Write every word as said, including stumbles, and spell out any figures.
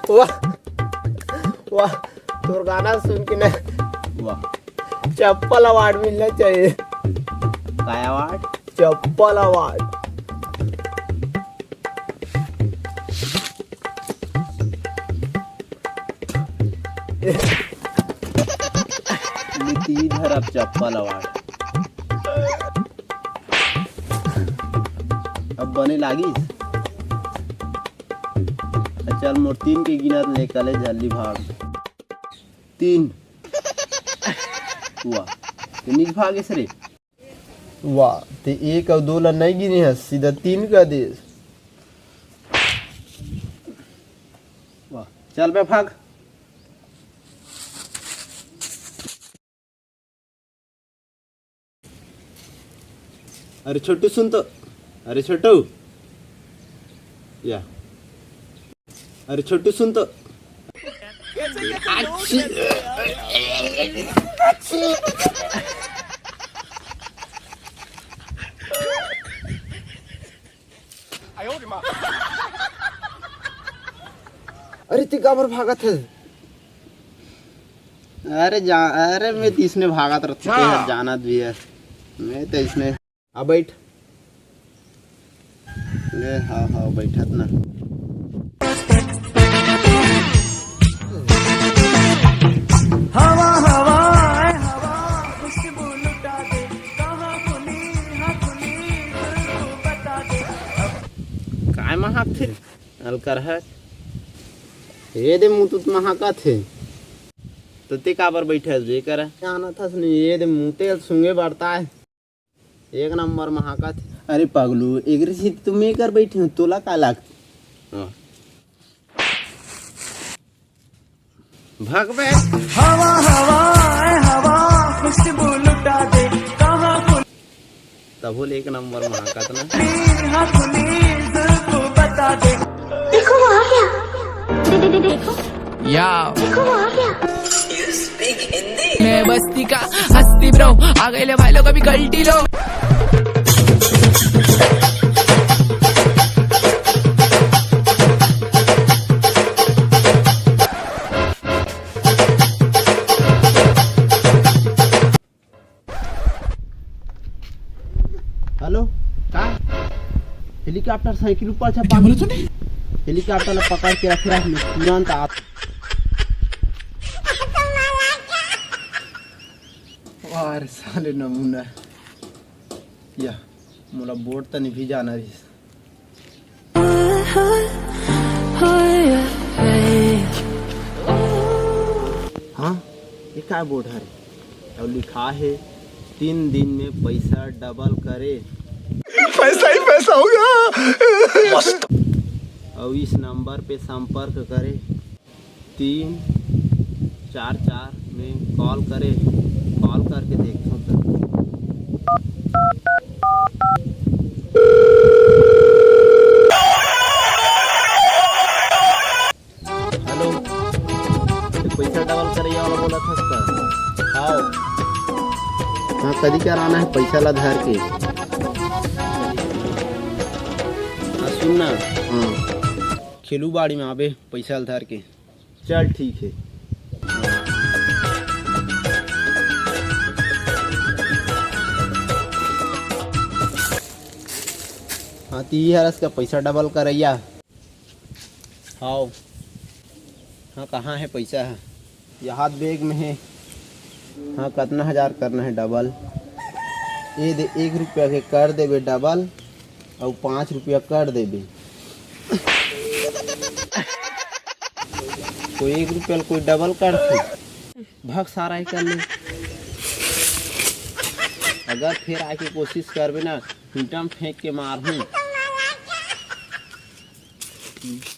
वाह, वाह, तोर गाना सुन के ना, वाह, चप्पल अवार्ड मिलना चाहिए। काय अवार्ड? चप्पल अवार्ड। नीति धर अब चप्पल अवार्ड। अब बने लागिस। चल, मोर तीन के गिनत ले, कले जल्दी भाग। तीन। वाह, ते नीच भागेस रे। वाह, ते एक अउ दो ला नइ गिने हस, सीधा तीन का देस। वाह, चल बे, भाग। अरे छोटू, सुन तो। अरे छोटू, या। अरे छोटू, सुन तो। अरे, तैं काबर भागत हस? अरे जा, अरे, मैं तो इसने भागत रहता हूँ, अच्छा। तेहर जानत भी है, मैं तो इसने। आ बैठ। ले, हाँ, हाँ, बैठत ना। हवा, हवा, ए हवा, खुशबू लुटा दे, कहाँ खुली, हाँ खुली, तू बता दे। काय महकथे? अलकर है। ए दे, मुँह तो महकथे। तो ते काबर बैठे हस बे, कर? जानत हस नहीं, ए दे, मुँह तेल सूंघे बरता है। एक नंबर महकथे। अरे पगलू, एकरे से तो मैं कर बैठे हूँ, तोला का लागथे? हाँ। भगवे। हवा, हवा, ए हवा, खुशबू लुटा दे, कहाँ खुली? तभो ले एक नंबर महकत ना। हाँ खुली, जुल्फ बता दे। देखो वो आ गया। दे, दे, दे, देखो। या। देखो वो आ गया। मैं बस्ती का हस्ती ब्रो, आ गए ले भाई लोग अभी गल्टी लो। हेलो, का? हेलीकॉप्टर साइकिल ऊपर छपा। क्या बोले तूने? हेलीकॉप्टर ला पकड़ के रख रहा है, तुरंत आप। वाह रे साले नमूना। या, मोला बोट तनी भी जाना रहिस। हाँ, ये का बोर्ड हरे? अउ लिखा है, "तीन दिन में पैसा डबल करे।" पैसा ही पैसा होगा। मस्त। अउ इस नंबर पे संपर्क करें। तीन चार चार में कॉल करे, कॉल करके देखो तो। हेलो, ये पैसा डबल करे वाला बोला था उसका? हाँ। हाँ, कदी कर आना है पैसा ला धर के? हाँ, सुन ना। हाँ। खेलू बाड़ी में आबे पैसा ला धर के। चल ठीक है। हाँ, ती हरस का पैसा डबल करैया। हाँ, हाँ, कहाँ है पैसा? यहाँ बैग में है। हाँ, कतना हजार करना है डबल? ये दे, एक रुपया के कर देबे डबल, अउ पाँच रुपया कर देबे। कोई एक रुपया ल कोई डबल करथे? भग सारा, ही कर ले। अगर फिर आके कोशिश करबे ना, ईंटा म फेंक के मारहूँ।